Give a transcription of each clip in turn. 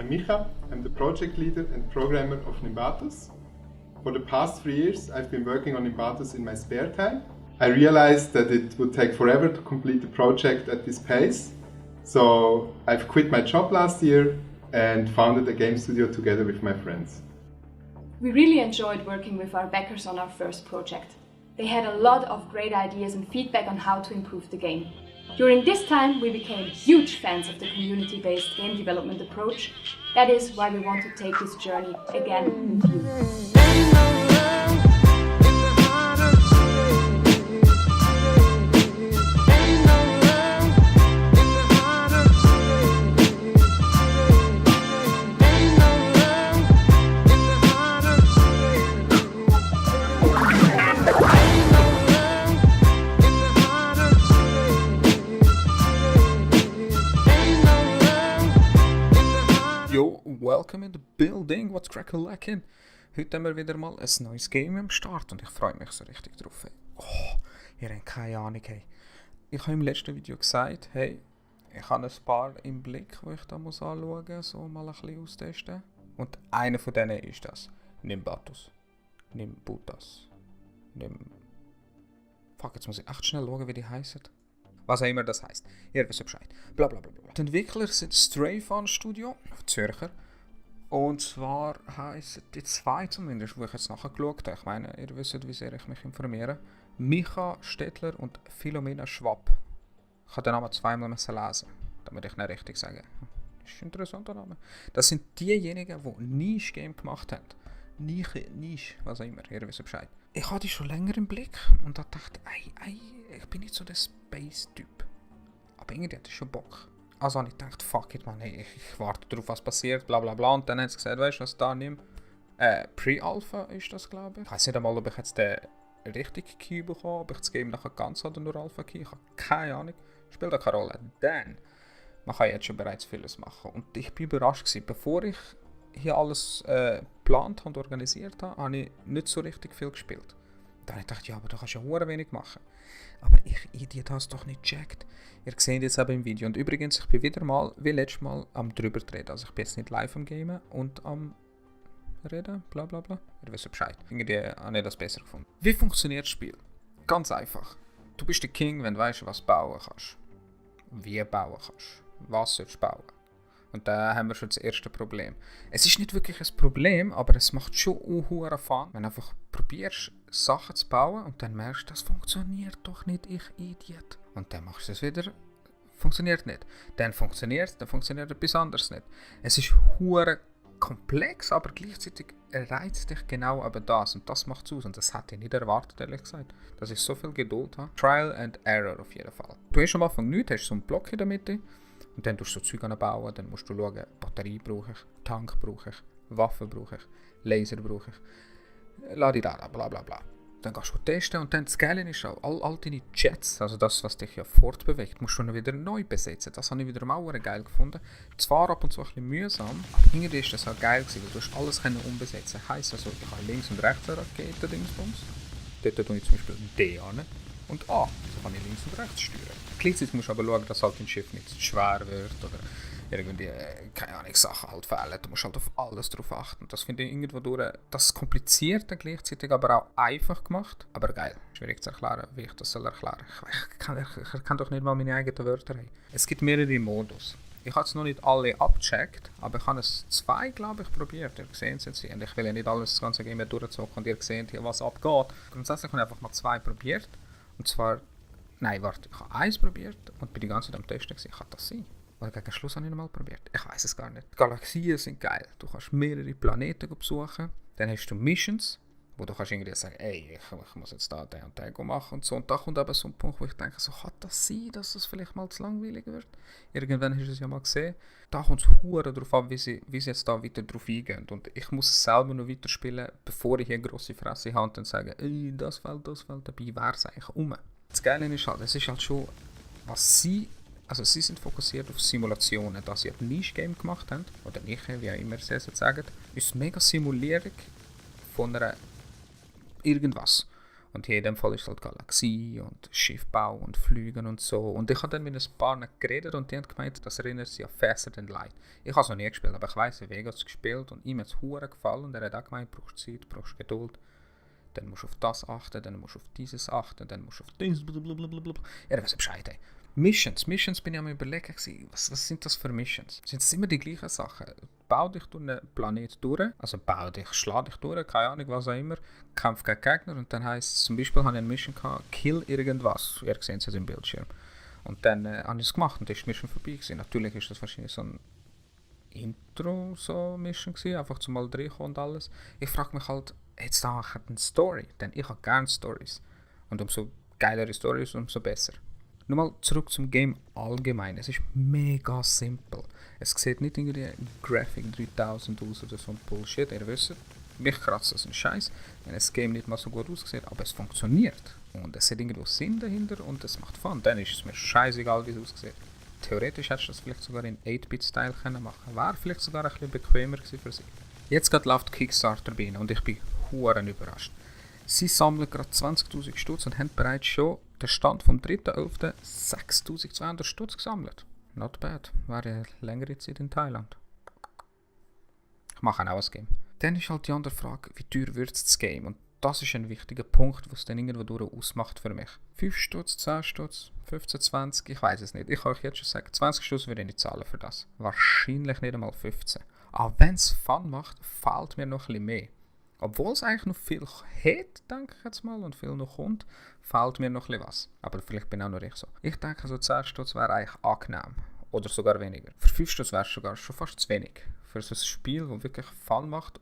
I'm Micha. I'm the project leader and programmer of Nimbatus. For the past 3 years, I've been working on Nimbatus in my spare time. I realized that it would take forever to complete the project at this pace. So I've quit my job last year and founded a game studio together with my friends. We really enjoyed working with our backers on our first project. They had a lot of great ideas and feedback on how to improve the game. During this time, we became huge fans of the community-based game development approach. That is why we want to take this journey again with you. Welcome in the building, what's crack-a-lackin'? Heute haben wir wieder mal ein neues Game am Start und ich freue mich so richtig drauf. Oh, ihr habt keine Ahnung. Hey. Ich habe im letzten Video gesagt, hey, ich habe ein paar im Blick, die ich da muss anschauen muss, so mal ein bisschen austesten. Und einer von denen ist das. Nimbatus. Fuck, jetzt muss ich echt schnell schauen, wie die heißen. Was auch immer das heisst. Ihr wisst Bescheid. Blablabla. Die Entwickler sind Strayfun Studio, Zürcher. Und zwar heissen die zwei zumindest, wo ich jetzt nachher geschaut habe. Ich meine, ihr wisst, wie sehr ich mich informiere. Micha Stettler und Philomena Schwab. Ich habe den Namen zweimal lesen, damit ich nicht richtig sage. Das ist ein interessanter Name. Das sind diejenigen, die Niche-Game gemacht haben. Niche, was auch immer, ihr wisst Bescheid. Ich hatte die schon länger im Blick und da dachte ich bin nicht so der Space-Typ. Aber irgendwie hatte ich schon Bock. Also habe ich gedacht, fuck it man, hey, ich warte darauf, was passiert, bla bla bla. Und dann haben sie gesagt, weißt du, was da nimm? Pre-Alpha ist das, glaube ich. Ich weiß nicht einmal, ob ich jetzt den richtigen Key bekomme, ob ich das Game nachher ganz oder nur Alpha Key. Ich habe keine Ahnung. Spielt auch keine Rolle. Denn man kann jetzt schon bereits vieles machen. Und ich bin überrascht gewesen. Bevor ich hier alles geplant und organisiert habe ich nicht so richtig viel gespielt. Da habe ich gedacht, ja, aber du kannst ja sehr wenig machen. Aber ich Idiot habe es doch nicht gecheckt. Ihr seht jetzt eben im Video. Und übrigens, ich bin wieder mal, wie letztes Mal, am drüber reden. Also ich bin jetzt nicht live am Gamen und am Reden, bla bla bla. Ihr wisst Bescheid. Irgendwie habe ich das besser gefunden. Wie funktioniert das Spiel? Ganz einfach. Du bist der King, wenn du weißt, was bauen kannst. Wie bauen kannst. Was sollst du bauen. Und da haben wir schon das erste Problem. Es ist nicht wirklich ein Problem, aber es macht schon unhuere Fun, wenn du einfach probierst, Sachen zu bauen und dann merkst du, das funktioniert doch nicht, ich Idiot. Und dann machst du es wieder, funktioniert nicht. Dann funktioniert etwas anderes nicht. Es ist hure komplex, aber gleichzeitig reizt dich genau eben das. Und das macht es aus. Und das hätte ich nicht erwartet, ehrlich gesagt. Dass ich so viel Geduld habe. Trial and Error auf jeden Fall. Du hast am Anfang nichts, hast so einen Block in der Mitte. Und dann tust du so Zeug bauen, dann musst du schauen, Batterie brauche ich, Tank brauche ich, Waffen brauche ich, Laser brauche ich, Ladidada, bla bla bla. Dann gehst du testen und dann das Geile ist auch, all deine Jets, also das, was dich ja fortbewegt, musst du dann wieder neu besetzen. Das habe ich wieder mal geil gefunden. Zwar ab und zu ein bisschen mühsam, aber irgendwie ist das auch geil gewesen, weil du hast alles umbesetzen. Heisst also, ich habe links und rechts eine Raketen-Dingsbums. Dort tue ich zum Beispiel D an und A, so kann ich links und rechts steuern. Gleichzeitig musst du aber schauen, dass halt dein Schiff nicht zu schwer wird oder irgendwie, keine Ahnung, Sachen halt fehlen. Du musst halt auf alles drauf achten. Das finde ich irgendwo durch, das ist kompliziert, gleichzeitig aber auch einfach gemacht. Aber geil, schwierig zu erklären, wie ich das soll erklären. Ich kann doch nicht mal meine eigenen Wörter haben. Es gibt mehrere Modus. Ich habe es noch nicht alle abgecheckt, aber ich habe es 2, glaube ich, probiert. Ihr seht es jetzt hier. Und ich will ja nicht alles das ganze Game durchzocken und ihr seht hier, was abgeht. Grundsätzlich habe ich einfach mal 2 probiert. Und zwar, nein, warte, ich habe 1 probiert und bin die ganze Zeit am Testen gewesen. Kann das sein? Oder gegen Schluss habe ich nochmal probiert. Ich weiß es gar nicht. Die Galaxien sind geil. Du kannst mehrere Planeten besuchen. Dann hast du Missions, wo du kannst irgendwie sagen, ey, ich muss jetzt da den und den machen und so. Und da kommt eben so ein Punkt, wo ich denke, so kann das sein, dass es vielleicht mal zu langweilig wird? Irgendwann hast du es ja mal gesehen. Da kommt es hure darauf an, wie sie jetzt da weiter drauf eingehen. Und ich muss es selber noch weiterspielen, bevor ich hier eine grosse Fresse habe und dann sage, ey, das fällt, dabei wäre es eigentlich um. Das Geile ist halt, es ist halt schon, was sie sind fokussiert auf Simulationen, da sie ein Niche-Game gemacht haben, oder nicht, wie auch immer sie es jetzt sagen, ist mega Simulierung von einer irgendwas. Und hier in dem Fall ist es halt Galaxie und Schiffbau und Flügen und so. Und ich habe dann mit ein paar geredet und die haben gemeint, das erinnert sich an Faster Than Light. Ich habe es noch nie gespielt, aber ich weiss, wie Vegas gespielt und ihm hat es hure gefallen. Und er hat auch gemeint, du brauchst Zeit, du brauchst Geduld. Dann musst du auf das achten, dann musst du auf dieses achten, dann musst du auf dieses blablabla. Ja, was Bescheid, ey. Missions bin ich am überlegen, was sind das für Missions? Sind es immer die gleichen Sachen? Bau dich durch einen Planet durch, also schlag dich durch, keine Ahnung, was auch immer, kämpf gegen Gegner und dann heisst es, zum Beispiel habe ich eine Mission gehabt, kill irgendwas, ihr seht es im Bildschirm. Und dann habe ich es gemacht und dann ist die Mission vorbei gewesen. Natürlich ist das wahrscheinlich so ein Intro-Mission gewesen, einfach zum mal reinkommen und alles. Ich frage mich halt, jetzt da eine Story, denn ich habe gerne Stories. Und umso geilere Stories, umso besser. Nur mal zurück zum Game allgemein. Es ist mega simpel. Es sieht nicht irgendwie Graphic 3000 aus oder so ein Bullshit. Ihr wisst, mich kratzt das ein Scheiß, wenn das Game nicht mal so gut aussieht, aber es funktioniert. Und es hat irgendwo Sinn dahinter und es macht Fun. Dann ist es mir scheißegal, wie es aussieht. Theoretisch hättest du das vielleicht sogar in 8-Bit-Style machen können. Wäre vielleicht sogar ein bisschen bequemer gewesen für sie. Jetzt gerade läuft Kickstarter bei ihnen und ich bin huere überrascht. Sie sammeln gerade 20.000 Stutz und haben bereits schon den Stand vom 3.11. 6.200 Stutz gesammelt. Not bad. Wäre eine längere Zeit in Thailand. Ich mache auch ein Game. Dann ist halt die andere Frage, wie teuer wird das Game? Und das ist ein wichtiger Punkt, was dann irgendwo durch ausmacht für mich. 5 Stutz, 10 Stutz, 15, 20, ich weiß es nicht. Ich kann euch jetzt schon sagen, 20 Stutz würde ich nicht zahlen für das. Wahrscheinlich nicht einmal 15. Aber wenn es Fun macht, fehlt mir noch ein bisschen mehr. Obwohl es eigentlich noch viel hat, denke ich jetzt mal, und viel noch kommt, fehlt mir noch ein bisschen was. Aber vielleicht bin auch nur ich so. Ich denke, so 10 Stutz wäre eigentlich angenehm. Oder sogar weniger. Für 5 Stutz wäre es sogar schon fast zu wenig. Für so ein Spiel, das wirklich Fun macht,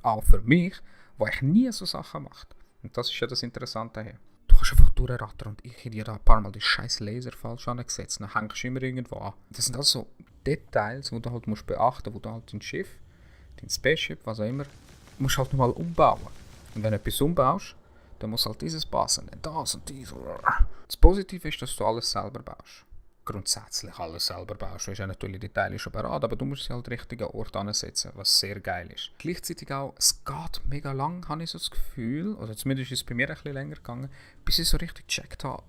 auch für mich, wo ich nie so Sachen mache. Und das ist ja das Interessante hier. Du kannst einfach durchrattern und ich hätte dir da ein paar Mal die scheiß Laser falsch angesetzt. Dann hängst du immer irgendwo an. Das sind also Details, die du halt musst beachten, wo du halt dein Schiff, dein Spaceship, was auch immer, musst halt nochmal umbauen. Und wenn du etwas umbaust, dann muss halt dieses passen, das und dies. Das Positive ist, dass du alles selber baust. Grundsätzlich alles selber baust. Du hast ja natürlich die Teile schon bereit, aber du musst sie halt den richtigen Ort ansetzen, was sehr geil ist. Gleichzeitig auch, es geht mega lang, habe ich so das Gefühl, oder zumindest ist es bei mir ein bisschen länger gegangen, bis ich so richtig gecheckt habe,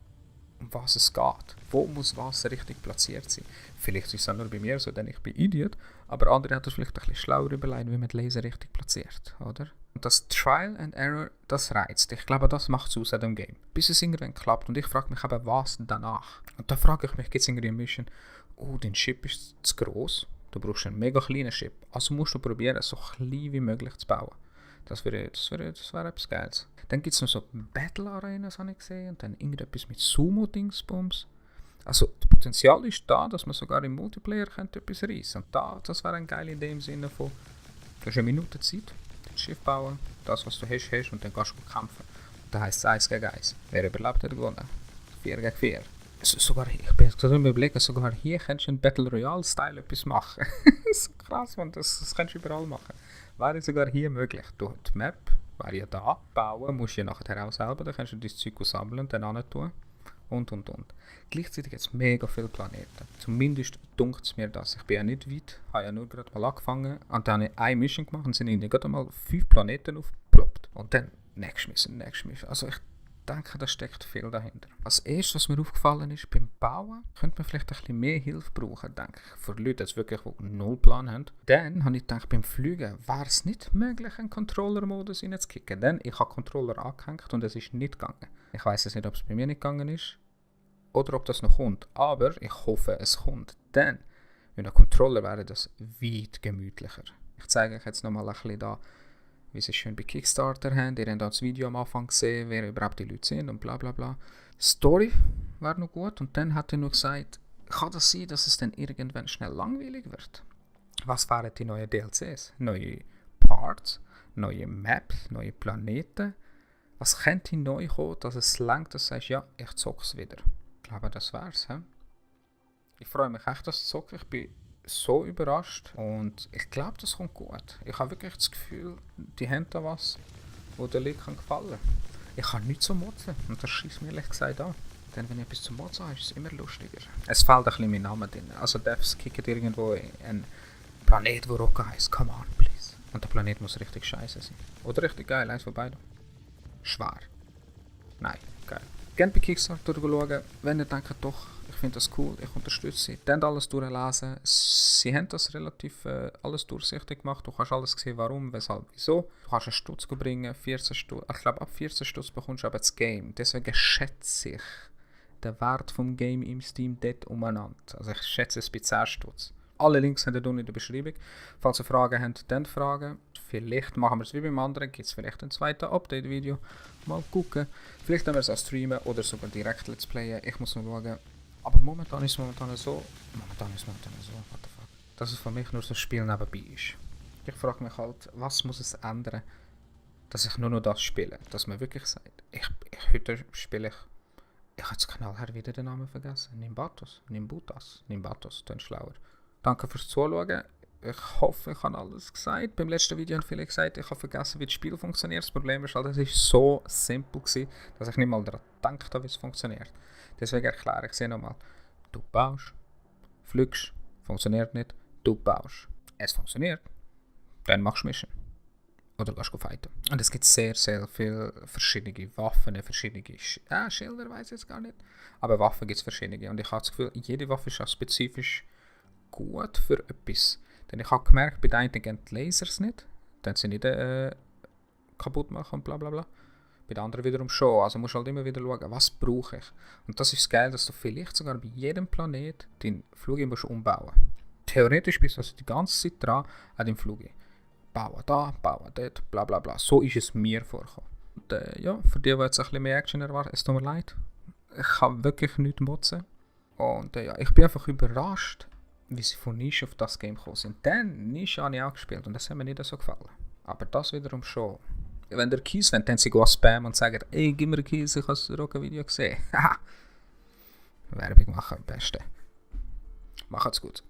um was es geht. Wo muss was richtig platziert sein? Vielleicht ist es auch nur bei mir so, denn ich bin Idiot, aber andere hat das vielleicht ein bisschen schlauer überlegt, wie man die Laser richtig platziert, oder? Und das Trial and Error, das reizt. Ich glaube, das macht es aus an dem Game. Bis es irgendwann klappt und ich frage mich eben, was danach? Und da frage ich mich, gibt es irgendwie eine Mission, oh, dein Chip ist zu gross, du brauchst einen mega kleinen Chip, also musst du probieren, so klein wie möglich zu bauen. Das wäre etwas Geiles. Dann gibt es noch so Battle Arenas, habe ich gesehen, und dann irgendetwas mit Sumo-Dingsbums. Also, das Potenzial ist da, dass man sogar im Multiplayer etwas reissen könnte. Und das wäre eine geile Idee im Sinne von, du hast eine Minute Zeit, das Schiff bauen, das, was du hast, und dann kannst du kämpfen. Und dann heisst es 1 gegen 1. Wer überlebt, hat gewonnen. 4 gegen 4. Sogar, ich bin jetzt gerade überlegen, sogar hier kannst du in Battle Royale-Style etwas machen. So krass, man, das kannst du überall machen. Wäre sogar hier möglich. Du, die Map wäre ja da. Bauen musst du ja nachher auch selber, dann kannst du dein Zeug sammeln, dann hin tun. Und. Gleichzeitig gibt es mega viele Planeten. Zumindest dunkt es mir das. Ich bin ja nicht weit, habe ja nur gerade mal angefangen. Und dann habe ich eine Mission gemacht und sind irgendwie gerade mal 5 Planeten aufgeploppt. Und dann nächste Mission. Also ich denke, da steckt viel dahinter. Als erstes, was mir aufgefallen ist, beim Bauen könnte man vielleicht ein bisschen mehr Hilfe brauchen, denke ich. Für Leute, die wirklich null Plan haben. Dann habe ich gedacht, beim Fliegen wäre es nicht möglich, einen Controller-Modus reinzukicken. Denn ich habe Controller angehängt und es ist nicht gegangen. Ich weiß jetzt nicht, ob es bei mir nicht gegangen ist oder ob das noch kommt. Aber ich hoffe, es kommt. Denn mit einem Controller wäre das weit gemütlicher. Ich zeige euch jetzt nochmal ein bisschen da, wie sie es schön bei Kickstarter haben. Ihr habt das Video am Anfang gesehen, wer überhaupt die Leute sind und bla bla bla. Story wäre noch gut und dann hat er noch gesagt, kann das sein, dass es dann irgendwann schnell langweilig wird? Was wären die neuen DLCs? Neue Parts, neue Maps, neue Planeten? Was könnte neu kommen, dass es langt, dass du sagst, ja, ich zock's wieder? Ich glaube, das wär's. He? Ich freue mich echt, dass ich zocke. Ich bin so überrascht und ich glaube, das kommt gut. Ich habe wirklich das Gefühl, die haben da was, wo den Leuten gefallen kann. Ich kann nichts zum Motzen und das schießt mir ehrlich gesagt an. Denn wenn ich etwas zum Motzen habe, ist es immer lustiger. Es fehlt ein bisschen mein Name drin. Also Devs kicken irgendwo einen Planet, wo Rocker heisst, come on, please. Und der Planet muss richtig scheiße sein. Oder richtig geil, eins von beiden. Schwer. Nein, geil. Gerne bei Kickstarter schauen, wenn ihr denkt, doch, ich finde das cool, ich unterstütze sie. Dann alles durchlesen. Sie haben das relativ alles durchsichtig gemacht. Du kannst alles sehen, warum, weshalb, wieso. Du kannst einen Stutz bringen, 14 Stutz. Ich glaube, ab 14 Stutz bekommst du aber das Game. Deswegen schätze ich den Wert vom Game im Steam dort umeinander. Also ich schätze es bei 10 Stutz. Alle Links sind unten in der Beschreibung. Falls ihr Fragen habt, dann Fragen. Vielleicht machen wir es wie beim anderen. Gibt es vielleicht ein zweites Update-Video. Mal gucken. Vielleicht werden wir es auch streamen oder sogar direkt Let's Playen. Ich muss noch schauen. Aber momentan ist es so. What the fuck. Dass es für mich nur so ein Spiel nebenbei ist. Ich frage mich halt, was muss es ändern, dass ich nur noch das spiele. Dass man wirklich sagt, heute spiele ich. Ich habe jetzt knallhart wieder den Namen vergessen. Nimbutas, dann schlauer. Danke fürs Zuschauen. Ich hoffe, ich habe alles gesagt. Beim letzten Video haben viele gesagt, ich habe vergessen, wie das Spiel funktioniert. Das Problem ist halt, es war so simpel gewesen, dass ich nicht mal daran gedacht habe, wie es funktioniert. Deswegen erkläre ich es nochmal. Du baust, fliegst, funktioniert nicht, du baust. Es funktioniert, dann machst du Mission. Oder lass fighten. Und es gibt sehr, sehr viele verschiedene Waffen, verschiedene Schilder, weiß ich jetzt gar nicht. Aber Waffen gibt es verschiedene. Und ich habe das Gefühl, jede Waffe ist auch spezifisch gut für etwas. Denn ich habe gemerkt, bei den einen gehen die Lasers nicht. Dann sie nicht kaputt machen und bla bla bla. Bei den anderen wiederum schon. Also musst du halt immer wieder schauen, was brauche ich. Und das ist geil, dass du vielleicht sogar bei jedem Planet deinen Flug umbauen musst. Theoretisch bist du also die ganze Zeit dran an deinem Flug. Bauen da, bauen dort, bla bla bla. So ist es mir vorgekommen. Und ja, für die jetzt ein bisschen mehr Action erwarten, es tut mir leid. Ich kann wirklich nichts motzen. Und ja, ich bin einfach überrascht, wie sie von Nische auf das Game gekommen sind. Dann Nische habe ich auch gespielt und das hat mir nicht so gefallen. Aber das wiederum schon. Wenn der Keys wollt, dann sie go spammen und sagen, ey, gib mir einen Keys, ich habe das Rocket-Video gesehen. Haha. Werbung machen am besten. Macht's gut.